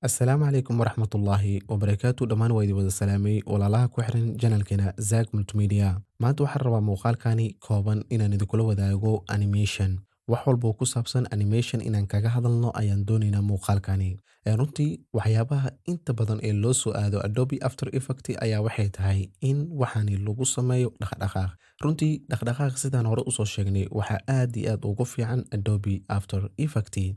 Assalaamu calaykum waraxmatullaahi wabarakaatu. Dhammaan waa idin wada salaamay walaalaha ku xiran channelkeena Zack Multimedia. Maanta waxaan rabaa muuqaalkani kooban inaan idinkula wadaago animation. Wax walba oo ku saabsan animation inaan kaga hadalno ayaan doonaynaa muuqaalkani. Runtii waxyaabaha inta badan ee loo soo aado Adobe After Effects ayaa waxay tahay in waxaani lagu sameeyo dhaqdhaqaaq. Runtii dhaqdhaqaaq, sidaan hore usoo sheegnay, waxaa aad iyo aad ugu fiican Adobe After Effects.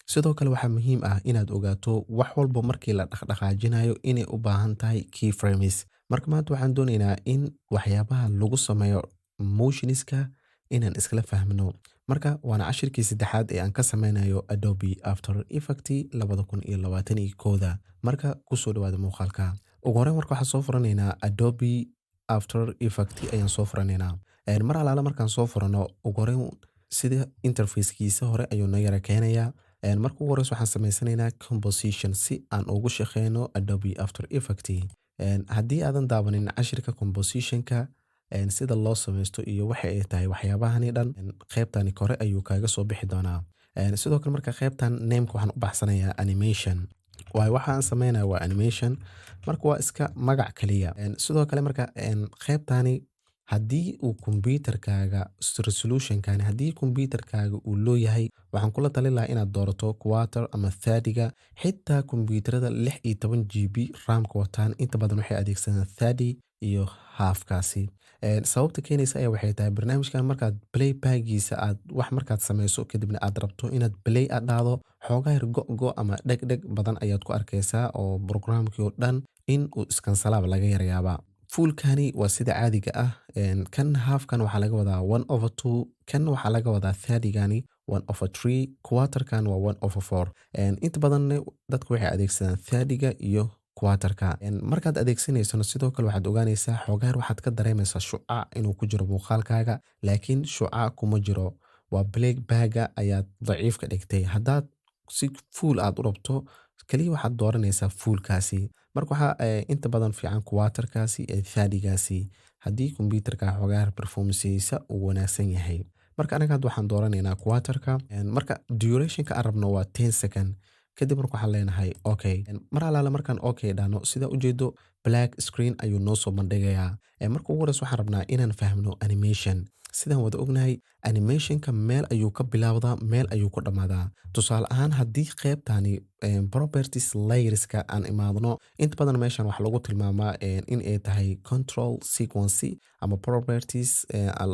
Sidoo kale waxaa muhiim ah inaad ogaato wax walba markii la dhaqdhaqaajinayo inay u baahan tahay keyframes. Marka maanta waxaan doonaynaa in waxyaabaha lagu sameeyo motionska inaan iskala fahmno. Marka waana cashirkii saddexaad ee aan ka sameynayo Adobe After Effects 2021. Marka kusoo dhawaada muuqaalka. Ugu horreyn marka waxaan soo furanaynaa Adobe After Effects ayaan soo furanaynaa. Mar alaala markaan soo furano, ugu horreyn sida interface-kiisa hore ayuu naga yara keenayaa. Marka ugu horeyso waxaan sameysanaynaa composition si aan ugu shaqeyno Adobe After Effects. Haddii aadan daawanin cashirka composition-ka, sida loo sameysto iyo waxa ay tahay waxyaabahani dhan, qaybtani kore ayuu kaaga soo bixi doonaa. Sidoo kale marka qaybtan name-ka waxaan u baxsanayaa animation. Waayo waxa aan sameynayo waa animation. Marka waa iska magac kaliya. Sidoo kale marka qaybtani haddii uu kombiyuutarkaaga resolution-kani, haddii kombiyuutarkaaga uu low yahay, waxaan kula talin lahaa inaad doorato quarter ama thirty-ga. Xitaa kombiyuutarada 16 GB RAM-ka wataan inta badan waxay adeegsadaan 30 iyo half-kaasi. Sababta keenaysa ayaa waxay tahay barnaamijkan markaad playback-giisa aad wax markaad sameyso, kadibna aad rabto inaad play aad dhahdo, xoogaa yar go-go ama dheg-dheg badan ayaad ku arkaysaa oo programkii oo dhan in uu iskansalaaba laga yara yaabaa. Full-kani waa sida caadiga ah. Kan half-kan waxaa laga wadaa 1/2, kan waxaa laga wadaa 30-gani 1/3, quarter-kan waa 1/4. Inta badan dadku waxay adeegsadaan 30-ga iyo quarter-ka. Markaad adeegsanaysana sidoo kale waxaad ogaanaysaa xoogaa waxaad ka dareemaysaa shucaac inuu ku jiro muuqaalkaaga, laakiin shucaac kuma jiro, waa playback-ga ayaad daciif ka dhigtay. Haddaad si full aad u rabto, kaliya waxaad dooranaysaa full-kaasi. Marka waxaa inta badan fiican quarter-kaasi iyo 30-gaasi haddii kombiyuutarka xoogaa performance-giisa uu wanaagsan yahay. Marka anaga hadda waxaan dooranaynaa quarter-ka. Marka duration-ka aan rabno waa 10 second. Kadib marka waxaan leenahay okay. Mar alaala markaan okay dhahno, sida ujeedo black screen ayuu noo soo bandhigayaa. Marka ugu horeyso waxaan rabnaa inaan fahmno animation. Sidaan wada ognahay, animation-ka meel ayuu ka bilowdaa, meel ayuu ku dhammaadaa. Tusaale ahaan, haddii qeybtani properties layers-ka aan imaadno, inta badan meeshan waxaa lagu tilmaamaa in ay tahay control sequence ama properties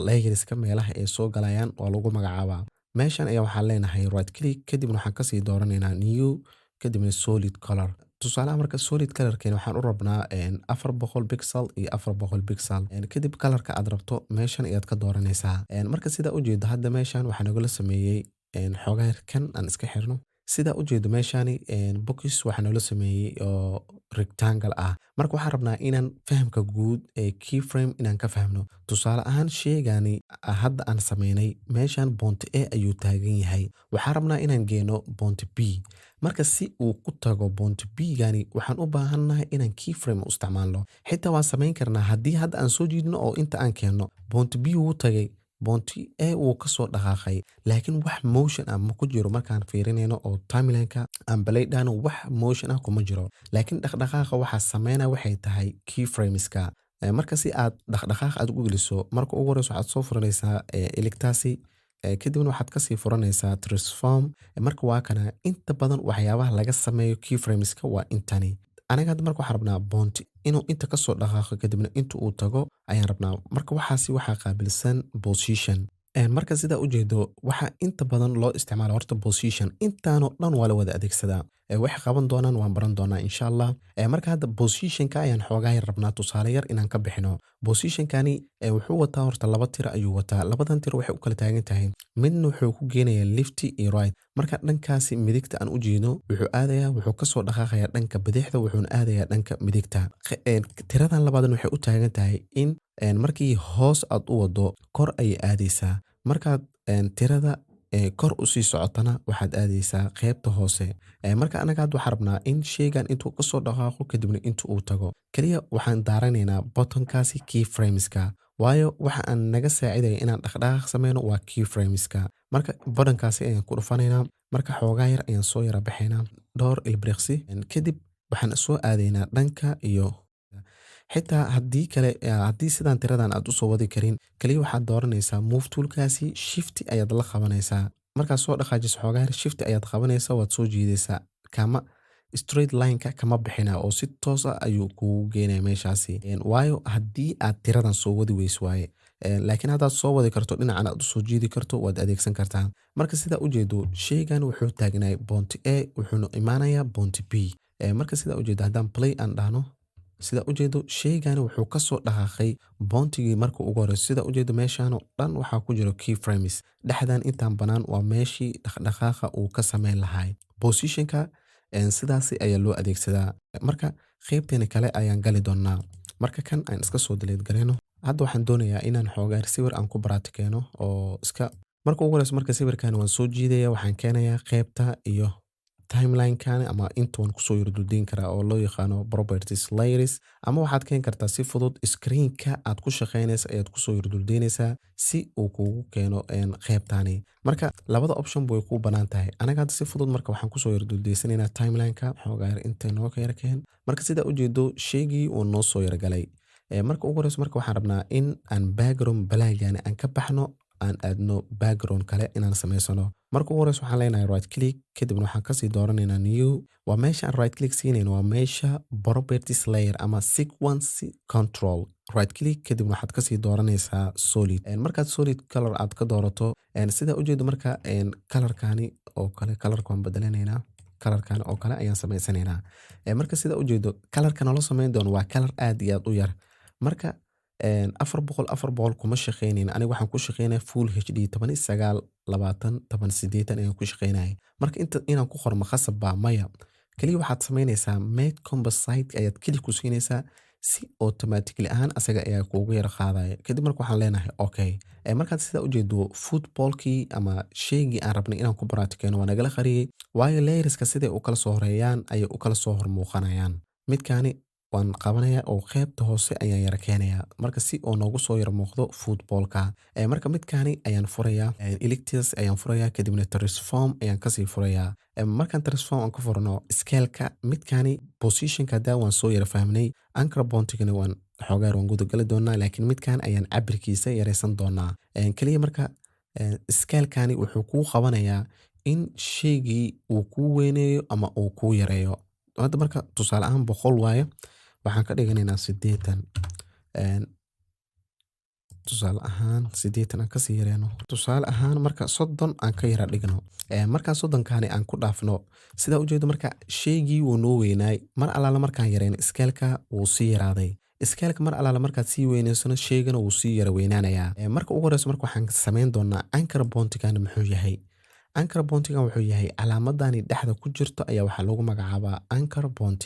layers-ka meelaha ay soo galayaan waa lagu magacaabaa. Meeshan ayaa waxaan leenahay right click, kadibna waxaan kasii dooranaynaa new, kadibna solid color. Tusaalaha marka solid color-keena waxaan u rabnaa 400 pixel iyo 400 pixel. Kadib color-ka aad rabto meeshan ayaad ka dooranaysaa. Marka sida ujeedo hadda meeshan waxaa nagula sameeyey, xoogaa kan aan iska xirno. Sida ujeedo meeshani box waxaa noola sameeyey oo rectangle ah. Marka waxaan rabnaa inaan fahamka guud ee keyframe inaan ka fahmno. Tusaale ahaan, sheygani hadda aan sameynay meeshan point A ayuu taagan yahay. Waxaan rabnaa inaan geeno point B. Marka si uu ku tago point B gani, waxaan u baahannahay inaan keyframe u isticmaalno. Xitaa waan sameyn karnaa haddii hadda aan soo jiidno oo inta aan keenno, point B wuu tagay, point A wuu kasoo dhaqaaqay, laakiin wax motion ah ma ku jiro. Markaan fiirinayno oo timeline-ka aan play dhahno, wax motion ah kuma jiro, laakiin dhaqdhaqaaqa waxaa sameynaya waxay tahay keyframes-ka. Marka si aad dhaqdhaqaaq aad ugu geliso, marka ugu horeyso waxaad soo furanaysaa iligtaasi, kadibna waxaad kasii furanaysaa transform. Marka waa kana inta badan waxyaabaha laga sameeyo keyframeska waa intani. Aniga hadda marka waxaan rabnaa point inuu inta kasoo dhaqaaqo, kadibna inta uu tago ayaan rabnaa. Marka waxaasi waxaa qaabilsan position. Marka sidaa ujeedo, waxaa inta badan loo isticmaala horta position. Intaanoo dhan waa la wada adeegsadaa. Waxay qaban doonaan waan baran doonaa, insha Allah. Marka hadda positionka ayaan xoogaa yar rabnaa tusaale yar inaan ka bixino. Positionkani wuxuu wataa horta laba tiro ayuu wataa. Labadan tiro waxay u kala taagan tahay, midna wuxuu ku geenayaa left iyo right. Marka dhankaasi midigta aan u jeedo wuxuu aadayaa, wuxuu kasoo dhaqaaqayaa dhanka bidixda, wuxuuna aadayaa dhanka midigta. Tiradan labaadna waxay u taagan tahay in markii hoos aad u wado, kor ayay aadaysaa. Markaad tirada Kor usii socotana waxaad aadaysaa qeybta hoose. Marka anaga hadda waxaan rabnaa in sheygan intuu kasoo dhaqaaqo, kadibna inta uu tago. Kaliya waxaan daaranaynaa buttonkaasi keyframeska, waayo waxa aan naga saacidaya inaan dhaqdhaqaaq sameyno waa keyframeska. Marka buttonkaasi ayaan ku dhufanaynaa. Marka xoogaa yar ayaan soo yara baxaynaa, dhowr ilbiriqsi kadib waxaan soo aadaynaa dhanka iyo. Xitaa haddii kale, haddii sidaan tiradan aad usoo wadi karin, kaliya waxaad dooranaysaa move toolkaasi, shift ayaad la qabanaysaa. Markaad soo dhaqaajiso xoogaa yar, shift ayaad qabanaysaa, waad soo jiidaysaa. Kama straight line-ka kama bixina oo si toos ah ayuu kugu geenaya meeshaasi, waayo haddii aad tiradan soo wadi weyso waaye. Laakiin haddaad soo wadi karto, dhinacan aad usoo jiidi karto, waad adeegsan kartaa. Marka sidaa ujeedo, sheygan wuxuu taagnaay point A, wuxuuna imaanayaa point B. Marka sidaa ujeedo, haddaan play aan dhahno, sida ujeedo, sheygani wuxuu kasoo dhaqaaqay pointigii marka ugu horeyso. Sida ujeedo, meeshaan oo dhan waxaa ku jiro keyframes. Dhexdan intaan banaan waa meeshii dhaqdhaqaaqa uu ka sameyn lahay positionka. Sidaasi ayaa loo adeegsadaa. Marka qeybteena kale ayaan gali doonaa. Marka kan aan iska soo delete gareyno. Hadda waxaan doonayaa inaan xoogaa sawir aan ku baraatikeeno oo iska. Marka ugu horeyso, marka sawirkan waan soo jiidaya, waxaan keenayaa qeybta iyo timeline-kan, ama inta waan kusoo yara duldeyn karaa oo loo yaqaano properties layers, ama waxaad keeni kartaa si fudud screenka aad ku shaqeynaysa ayaad kusoo yara duldeynaysaa si uu kugu keeno qeybtani. Marka labada option way kuu banaan tahay. Anaga hadda si fudud marka waxaan kusoo yara duldeysanaynaa timeline-ka. Xoogaa yar inta noo ka yara keen. Marka sidaa ujeedo, sheygii uu noo soo yara galay. Marka ugu horeyso, marka waxaan rabnaa in aan background balaagani aan ka baxno, aan aadno background kale inaan samaysano. Marka ugu horeyso waxaan leenahay right click, kadibna waxaan kasii dooranaynaa new. Waa meesha aan right click siinayno, waa meesha properties layer ama sequence control. Right click, kadibna waxaad kasii dooranaysaa solid. Markaad solid color aad ka doorato, sidaa ujeedo, marka colorkani oo kale, colorka waan bedelanaynaa, colorkan oo kale ayaan samaysanaynaa. Marka sidaa ujeedo, colorka nala samayn doono waa color aad iyo aad u yar. Marka 400 400 kuma shaqeynayn. Aniga waxaan ku shaqeynaya full HD, 1920 1080 ayaan ku shaqeynaya. Marka inta inaan ku qormo khasab baa? Maya. Kaliya waxaad samaynaysaa make composite ayaad click ku siinaysaa, si automatically ahaan asaga ayaa kuugu yara qaadaya. Kadib marka waxaan leenahay okay. Markaad sidaa ujeedo, footballkii ama sheygii aan rabnay inaan ku baraatikeeno waa nagala qariyey, waayo layerska siday u kala soo horeeyaan ayay u kala soo hormuuqanayaan. Midkaani waan qabanaya oo qeybta hoose ayaan yara keenaya, marka si oo noogu soo yara muuqdo footballka. Marka midkaani ayaan furayaa, ellipse ayaan furayaa, kadibna transform ayaan kasii furayaa. Markaan transform aan ku furno, scaleka midkaani, positionka hadaa waan soo yara fahmnay, anchor pointigana waan xoogaa waan guda gali doonaa, laakiin midkan ayaan cabirkiisa yareysan doonaa kaliya. Marka scalekani wuxuu kuu qabanayaa in shaygii uu kuu weyneeyo ama uu kuu yareeyo. Hadda marka tusaale ahaan 100 waaye, waxaan ka dhiganaynaa 80. Tusaale ahaan 80 aan kasii yareeno. Tusaale ahaan marka 30 aan ka yara dhigno. Markaan 30kaani aan ku dhaafno, sidaa ujeedo, marka shaygii wuu noo weynaay. Mar allaala markaan yareyno scaleka, wuu sii yaraaday scaleka. Mar allaala markaad sii weyneysano, shaygana wuu sii yara weynaanayaa. Marka ugu horeyso, marka waxaan sameyn doonaa anchor pointigan. Muxuu yahay anchor pointigan? Wuxuu yahay calaamadani dhexda ku jirto ayaa waxaa lagu magacaabaa anchor point.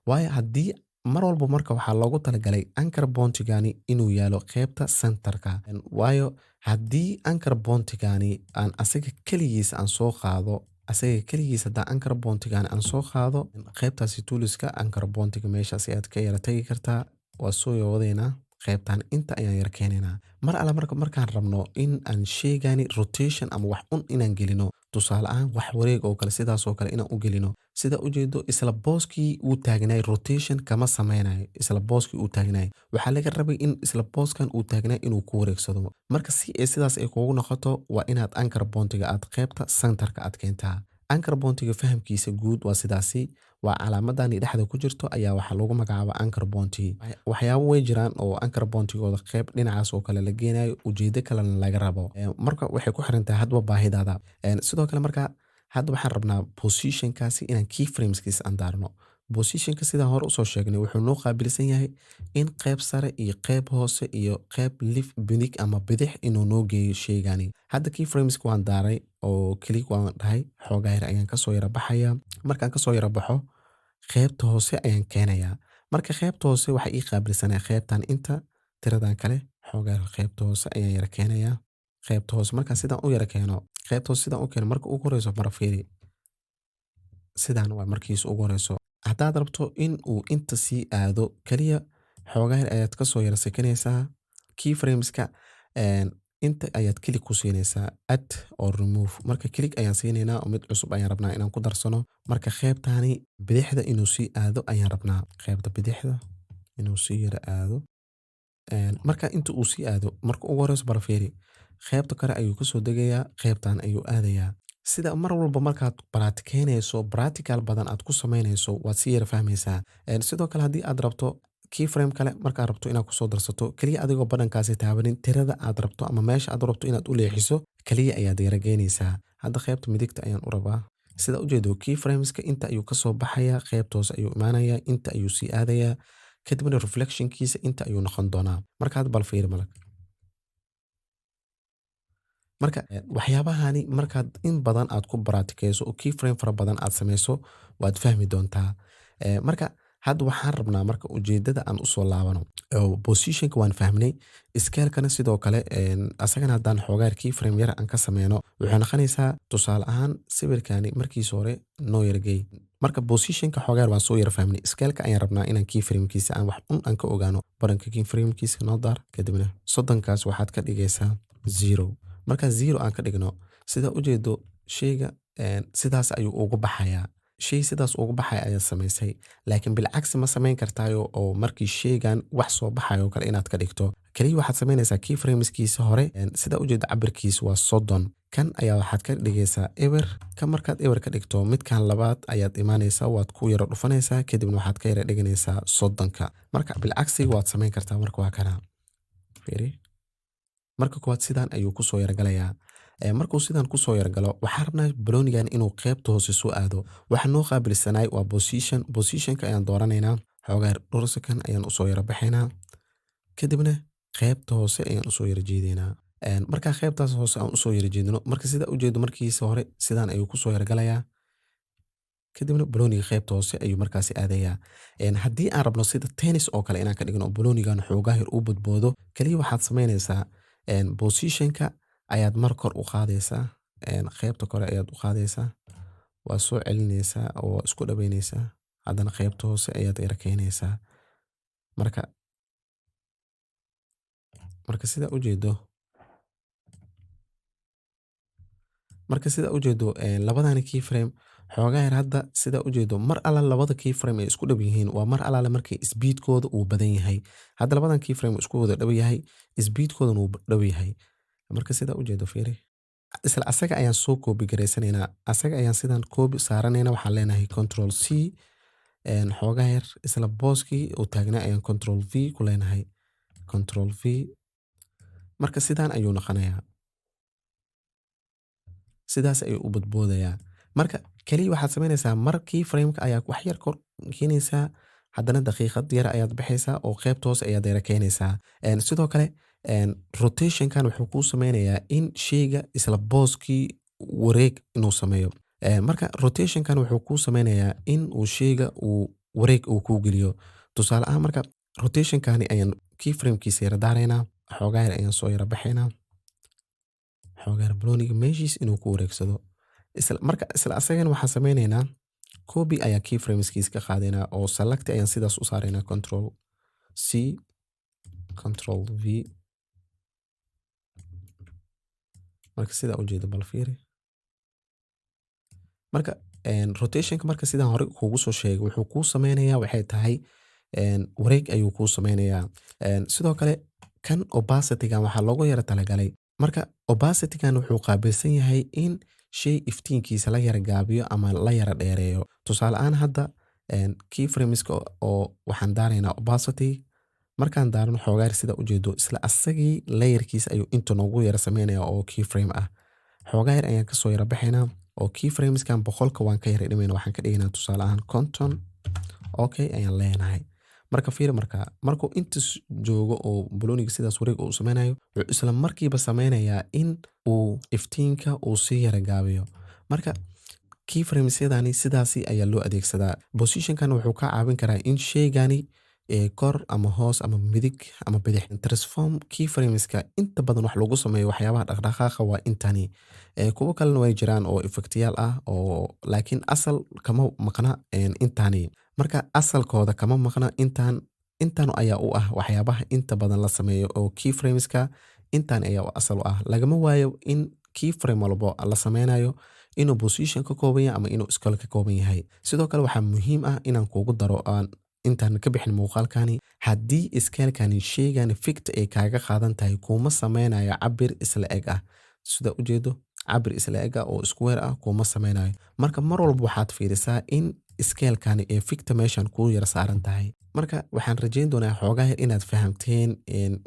Waayo haddii mar walba, marka waxaa loogu talagalay anchor pointigani inuu yaalo qeybta centerka, waayo haddii anchor pointigani aan asaga keligiis aan soo qaado, asaga keligiis haddaan anchor pointigani aan soo qaado, qeybtaasi toolska anchor pointiga meeshaasi aad ka yara tagi kartaa. Waa soo wadaynaa, qeybtan inta ayaan yara keenaynaa. Mar alla marka markaan rabno in aan shaygani rotation ama wax un inaan gelino, tusaale ahaan wax wareeg oo kale, sidaas oo kale inaan u gelino, sida ujeedo, isla booskii uu taagnaay rotation kama sameynayo. Isla booskii uu taagnaay waxaa laga rabay in isla booskan uu taagnaay inuu ku wareegsado. Marka si ay sidaas ay kugu noqoto, waa inaad anchor pointiga aad qeybta centerka aad keentaa. Anchor pointiga fahamkiisa guud waa sidaasi. Waa calaamadani dhexda ku jirto ayaa waxaa lagu magacaabaa anchor point. Waxyaabo way jiraan oo anchor pointigooda qeyb dhinacaas oo kale la geenayo, ujeedo kalena laga rabo. Marka waxay ku xiran tahay hadba baahidaada. Sidoo kale marka hadda waxaan rabnaa positionkaasi inaan keyframeskiisa aan daarno. Positionka, sidaan hore usoo sheegnay, wuxuu noo qaabilsan yahay in qeyb sare iyo qeyb hoose iyo qeyb lif bidig ama bidix inuu noo geeyo shaygani. Hadda keyframeska waan daaray oo click waan dhahay. Xoogaa yar ayaan kasoo yara baxaya. Markaan kasoo yara baxo, qeybta hoose ayaan keenayaa. Marka qeybta hoose waxay ii qaabilsanaa qeybtan inta tiradan kale. Xoogaa qeybta hoose ayaan yara keenayaa. Qeybta hoose markaan sidaan u yara keeno. Qaybta hoose sidaan u keeno, marka ugu horeyso mara fiiri, sidaan waa markiisa ugu horeyso. Haddaad rabto in uu inta sii aado, kaliya xoogaa yar ayaad kasoo yara sekanaysaa keyframeska, inta ayaad click ku siinaysaa, add or remove. Marka click ayaan siinaynaa oo mid cusub ayaan rabnaa inaan ku darsano. Marka qaybtani bidixda inuu sii aado ayaan rabnaa, qaybta bidixda inuu sii yara aado. Marka inta uu sii aado, marka ugu horeyso bara fiiri, qaybta kore ayuu kasoo degayaa, qaybtan ayuu aadayaa. Sida mar walba markaad baraatikeynayso, practical badan aad ku samaynayso, waad sii yara fahmaysaa. Sidoo kale, haddii aad rabto keyframe kale, markaad rabto inaad kusoo darsato, kaliya adigoo badhankaasi taabanin, tirada aad rabto ama meesha aad rabto inaad u leexiso kaliya ayaad yara geynaysaa. Hadda qaybta midigta ayaan u rabaa. Sida ujeedo, keyframeska inta ayuu kasoo baxayaa, qaybta hoose ayuu imaanayaa, inta ayuu sii aadayaa, kadibna reflectionkiisa inta ayuu noqon doonaa. Marka hadda bal fiiri malag. Marka waxyaabahani markaad in badan aad ku baraatikeyso oo keyframe fara badan aad sameyso, waad fahmi doontaa. Marka hadda waxaan rabnaa, marka ujeedada aan usoo laabano, positionka waan fahmnay, scalekana sidoo kale. Asagana haddaan xoogaa keyframe yar aan ka sameyno, wuxuu noqonaysaa, tusaale ahaan, sawirkani markiisa hore noo yargey. Marka positionka xoogaa waan soo yara fahmnay, scaleka ayaan rabnaa inaan keyframekiisa aan wax un aan ka ogaano. Baranka keyframekiisa noo daar, kadibna 30kaas waxaad ka dhigaysaa 0. Marka 0 aan ka dhigno, sida ujeedo, sheyga sidaas ayuu ugu baxayaa. Shay sidaas ugu baxaya ayaad samaysay, laakiin bilcagsi ma samayn kartaayo, oo markii sheygan wax soo baxayo kale inaad ka dhigto, kaliya waxaad samaynaysaa keyframeskiisa hore. Sida ujeeda, cabirkiisa waa 30. Kan ayaa waxaad ka dhigaysaa eber. Kan markaad eber ka dhigto, midkan labaad ayaad imaanaysaa, waad ku yara dhufanaysaa, kadibna waxaad ka yara dhiganaysaa 30ka. Marka bilcagsiga waad samayn kartaa. Marka waa kana, fiiri, marka koowaad sidaan ayuu kusoo yaragalayaa. Markuu sidaan kusoo yargalo, waxaan rabnaa baloonigan inuu qeybta hoose soo aado. Waxa noo qaabilsanaay waa position. Positionka ayaan dooranaynaa, xoogaa dhowr second ayaan usoo yara baxaynaa, kadibna qeybta hoose ayaan usoo yara jeedaynaa. Markaa qeybtaas hoose aan usoo yara jeedino, marka sida ujeedo, markiisa hore sidaan ayuu kusoo yaragalayaa, kadibna balooniga qeybta hoose ayuu markaasi aadayaa. Haddii aan rabno sida tennis oo kale inaan ka dhigno, baloonigan xoogaa yar uu badboodo, kaliya waxaad samaynaysaa, positionka ayaad mar kor u qaadaysaa, qeybta kore ayaad u qaadaysaa, waa soo celinaysaa oo isku dhaweynaysaa, haddana qeybta hoose ayaad yara keenaysaa. Marka sida ujeedo, labadani keyframe xoogaa yar hadda, sida ujeedo, mar alla labada keyframe ay isku dhow yihiin waa mar allaale markii speedkooda uu badan yahay. Hadda labadan keyframe isku wada dhow yahay, speedkoodana uu dhow yahay. Marka sida ujeedo, fiiri, isla asaga ayaan soo copy garaysanaynaa, asaga ayaan sidan copy saaranayna. Waxaan leenahay Control C. Xoogaa yar isla booskii uu taagnaa ayaan Control V ku leenahay, Control V. Marka sidaan ayuu noqonayaa, sidaas ayuu u badboodayaa. Marka kaliya waxaad samaynaysaa, mar keyframeka ayaa wax yar kor keenaysaa, haddana daqiiqad yar ayaad baxaysaa oo qeybta hoose ayaad yara keenaysaa. Sidoo kale, rotationkan wuxuu kuu sameynayaa in sheyga isla booskii wareeg inuu sameeyo. Marka rotationkan wuxuu kuu sameynayaa in uu sheyga uu wareeg uu kuu geliyo. Tusaale ahaan, marka rotationkani ayaan keyframekiisa yara daaraynaa, xoogaa yar ayaan soo yara baxaynaa, xoogaa yar balooniga meeshiis inuu ku wareegsado. Isla marka isla asagana waxaan sameynaynaa, copy ayaa keyframeskiisa ka qaadaynaa oo select ayaan sidaas u saaraynaa, Control C, Control V. Marka sidaa ujeedo, bal fiiri. Marka rotationka, marka sidaan hore kuugu soo sheegay, wuxuu kuu sameynayaa waxay tahay wareeg ayuu kuu sameynayaa. Sidoo kale, kan opacitygan waxaa loogu yara talagalay. Marka opacitygan wuxuu qaabilsan yahay in shay iftiinkiisa la yara gaabiyo ama la yara dheereeyo. Tusaale ahaan, hadda keyframeska oo waxaan daaraynaa opacity. Markaan daarno, xoogaa sida ujeedo, isla asagii layerkiisa ayuu inta noogu yara sameynaya oo keyframe ah. Xoogaa yar ayaan kasoo yara baxaynaa oo keyframeskan 100ka waan ka yara dhimayna, waxaan ka dhigaynaa tusaale ahaan 50. Okay ayaan leenahay. Marka fiiri, marka markuu inta joogo oo balooniga sidaas wareeg uu sameynayo, wuxuu isla markiiba sameynayaa in uu iftiinka uu sii yara gaabiyo. Marka keyframesyadani sidaasi ayaa loo adeegsadaa. Positionkan wuxuu kaa caawin karaa in shaygani Kor ama hoos ama midig ama bidix. Transform keyframeska inta badan wax lagu sameeyo waxyaabaha dhaqdhaqaaqa waa intani. Kuwo kalena way jiraan oo effectyaal ah oo, laakiin asal kama maqna intani. Marka asalkooda kama maqna intan. Intan ayaa u ah waxyaabaha inta badan la sameeyo oo keyframeska intan ayaa asal u ah. Lagama waayo in keyframe walbo la sameynayo inuu position ka kooban yahay ama inuu scale ka kooban yahay. Sidoo kale waxaa muhiim ah inaan kugu daro aan intaan ka bixin muuqaalkani: haddii scalekani sheygani ficta ay kaaga qaadan tahay, kuma sameynayo cabir isla eg ah. Sida ujeedo, cabir isla eg ah oo square ah kuma sameynayo. Marka mar walba waxaad fiirisaa in scalekani ee ficta meeshan kuu yara saaran tahay. Marka waxaan rajeyn doonaa xoogaha inaad fahamteen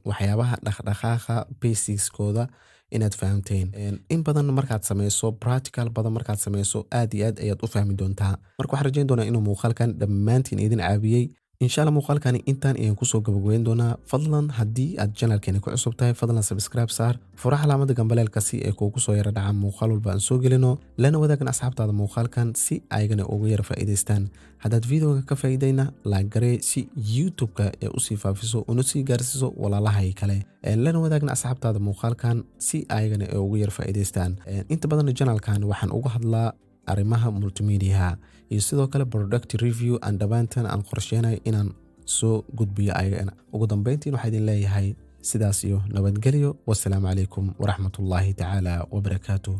waxyaabaha dhaqdhaqaaqa basicskooda inaad fahamteen. In badan markaad sameyso, practical badan markaad sameyso, aad iyo aad ayaad u fahmi doontaa. Marka waxaan rajeyn doonaa inuu muuqaalkan dhammaantiin idin caawiyey. Insha Allah muuqaalkani intaan ayaan kusoo gabagabeyn doonaa. Fadlan haddii aad channelkeeni ku cusub tahay, fadlan subscribe saar, fura calaamada gambaleelka si ay kuugu soo yara dhacaan muuqaal walba aan soo gelino, lana wadaagna asxaabtaada muuqaalkan si ayagana ugu yara faa'iidaystaan. Haddaad videoga ka faa'iidayna, like garee si YouTube-ka ee usii faafiso una sii gaarsiiso walaalahay kale. Lana wadaagna asxaabtaada muuqaalkan si ayagana ay ugu yara faa'iidaystaan. Inta badan channelkan waxaan uga hadlaa arrimaha multimediaha iyo sidoo kale product review aan dhammaantan aan qorsheynayo inaan soo gudbiyo ayagana. Ugu dambeyntiin waxaa idin leeyahay sidaas iyo nabadgelyo. Wasalaamu calaykum waraxmatullaahi tacaala wabarakaatuh.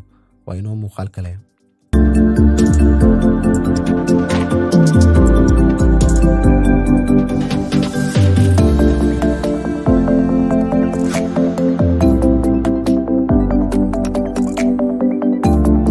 Waa inoo muuqaal kale.